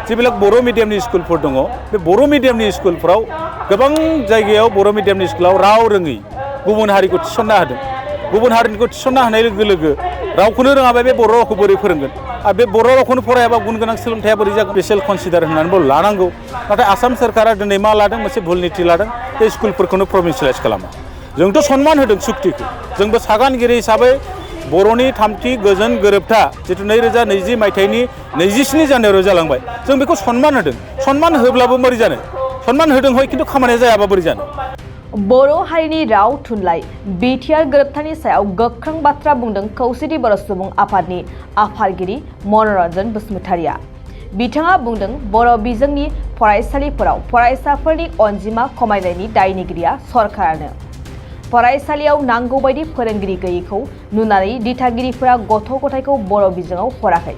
जेब्ला बर' मिडियामनि स्कुलफोर दङ बे बर' मिडियामनि स्कुलफोराव गोबां जायगायाव बर' मिडियामनि स्कुलाव राव रोङै गुबुन हारिखौ थिसनना होदों। गुबुन हारिखौ थिसनना होनाय लोगो लोगो रावखौनो रोङाबा बे बर' रावखौ बोरै फोरोंगोन आरो बे बर' रावखौनो फरायाबा गुन गोनां सोलोंथाइया बोरै जागोन स्पेशेल कनसिडार होननानैबो लानांगौ। नाथाय आसाम सोरखारा दिनै मा लादों मोनसे भुल नीति लादों बे स्कुलफोरखौनो प्रभिन्सियेलाइज खालामा। जोंथ' सनमान होदों सुक्तिखौ जोंबो सागानगिरि हिसाबै बर'नि थामथि गोजोन गोरोबथा जितु 2020 मायथाइनि 27 जानुवारियाव जालांबाय जों बेखौ सनमान होदों। सनमान होब्लाबो बोरै जानो सनमान होदों हय खिन्थु खामानिया जायाबा बोरै जानो। बर' हारिनि राव थुनलाइ बिटिआर गोरोबथानि सायाव गोख्रों बाथ्रा बुंदों खौसेथि बर' सुबुं आफादनि आफादगिरि मनरन्जन बसुमतारिया। बिथाङा बुंदों बर' बिजोंनि फरायसालिफोराव फरायसाफोरनि अनजिमा खमायनायनि दायनिगिरिया सरकारानो। फरायसालियाव नांगौ बायदि फोरोंगिरि गैयैखौ नुनानै दिथागिरिफोरा गथ' गथायखौ बर' बिजोङाव हराखै।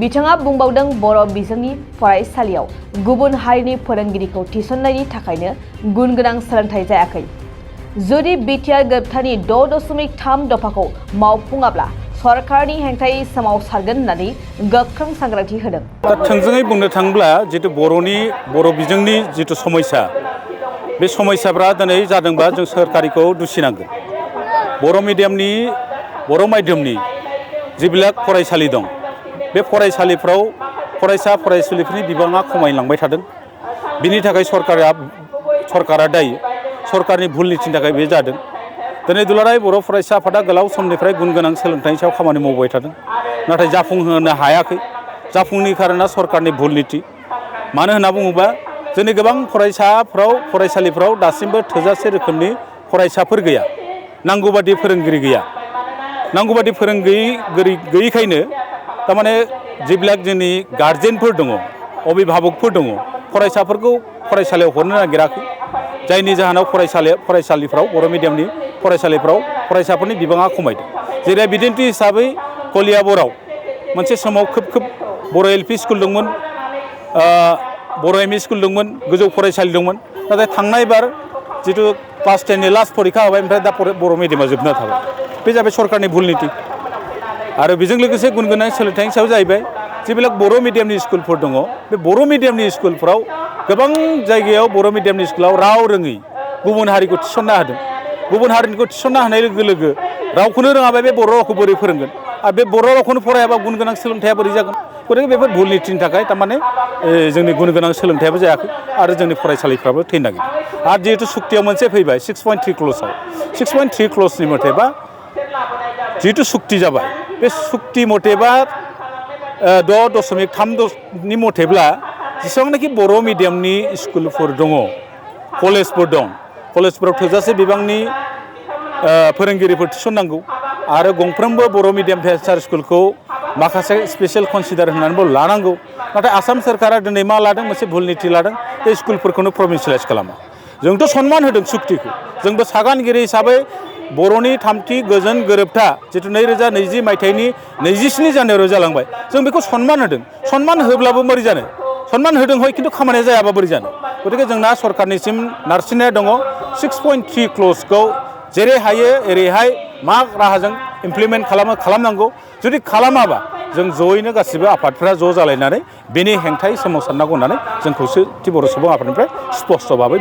बिथाङा बुंबावदों बर' बिजोंनि फरायसालियाव गुबुन हारिनि फोरोंगिरिखौ थिसननायनि थाखायनो गुन गोनां सोलोंथाइ जायाखै। जुदि बिटिआर गोरोबथानि 6.3 दफाखौ मावफुङाब्ला सरकारनि हेंथायै सोमावसारगोन होननानै गोख्रों सांग्रांथि होदों। थोंजोङै बुंनो थाङोब्ला जितु बर' बिजोंनि जितु समस्या बे समस्याफ्रा दिनै जादोंबा जों सोरखारिखौ दुसिनांगोन। बर' माध्यमनि जिबिलाक फरायसालि दं बे फरायसालिफ्राव फरायसा फरायसुलिफोरनि बिबाङा खमायलांबाय थादों। बिनि थाखाय सरकारा दायी सरकारनि भुल नीतिनि थाखाय बे जादों। दिनै दुलाराय बर' फरायसा आफादा गोलाव समनिफ्राय गुन गोनां सोलोंथाइनि सायाव खामानि मावबाय थादों नाथाय जाफुंहोनो हायाखै। जाफुंनि कारना सरकारनि भुल नीति। मानो होनना बुङोबा जोंनि गोबां फरायसालिफ्राव दासिमबो थोजासे रोखोमनि फरायसाफोर गैया। नांगौ बादि फोरोंगिरि गैया। नांगौ बादि फोरोंगिरि गैयैखायनो तारमाने जेब्लाक जोंनि गार्जेनफोर दङ अभिभाबकफोर दङ फरायसाफोरखौ फरायसालियाव हरनो नागिराखै। जायनि जाहोनाव फरायसालिफ्राव बर' मिडियामनि फरायसालिफ्राव फरायसाफोरनि बिबाङा खमायदों। जेरै बिदिन्थि हिसाबै कलियाबराव मोनसे समाव खोब बर' एलपि स्कुल दंमोन, बर' एमइ स्कुल दंमोन, गोजौ फरायसालि दंमोन। नाथाय थांनाय बार जितु क्लास 10नि लास्ट परिखा होबाय ओमफ्राय दा बर' मिडियामा जोबना थाबाय। बे जाबाय सरकारनि भुल नीति। आरो बेजों लोगोसे गुन गोनां सोलोंथाइनि सायाव जाहैबाय जेब्ला बर' मिडियामनि स्कुलफोर दङ बे बर' मिडियामनि स्कुलफोराव गोबां जायगायाव बर' मिडियामनि स्कुलाव राव रोङै गुबुन हारिखौ थिसनना होदों। गुबुन हारिखौ थिसनना होनाय लोगो लोगो रावखौनो रोङाबा बे बर' रावखौ बोरै फोरोंगोन आरो बे बर' रावखौनो फरायाबा गुन गोनां सोलोंथाइया बोरै जागोन। गतिके बेफोर भुल नीतिनि थाखाय तारमाने जोंनि गुन गोनां सोलोंथाइयाबो जायाखै आरो जोंनि फरायसालिफ्राबो थैनो नागिरदों। आरो जिहेतु सुक्तियाव मोनसे फैबाय 6.3 क्ल'जआव 6.3 क्ल'जनि मथेबा जिहेतु सुक्ति जाबाय बे सुक्ति मथेबा 6.3 मथेब्ला जेसेबांनाखि बर' मिडियामनि स्कुलफोर दङ कलेजफोर दं कलेजफोराव थोजासे बिबांनि फोरोंगिरिफोर थिसननांगौ आरो गंफ्रोमबो बर' मिडियाम हायार स्कुलखौ माखासे स्पेशेल कनसिडार होननानैबो लानांगौ। नाथाय आसाम सोरखारा दिनै मा लादों मोनसे भुल नीति लादों बे स्कुलफोरखौनो प्रभिन्सियेलाइज खालामा। जोंथ' सनमान होदों सुक्तिखौ जोंबो सागानगिरि हिसाबै बर'नि थामथि गोजोन गोरोबथा जितु 2020 मायथाइनि 27 जानुवारियाव जालांबाय जों बेखौ सनमान होदों। सनमान होब्लाबो बोरै जानो सनमान होदों हय खिन्थु खामानिया जायाबा बोरै जानो। गतिके जोंना सरकारनिसिम नारसिननाया दङ 6.3 क्ल'जखौ जेरै हायो ओरैहाय मा राहाजों इमप्लिमेन्ट खालामनांगौ। जुदि खालामाबा जों जयैनो गासिबो आफादफ्रा ज' जालायनानै बेनि हेंथायै सोमावसारनांगौ होननानै जों खौसेथि बर' सुबुं आफादनिफ्राय स्पष्ट भाबै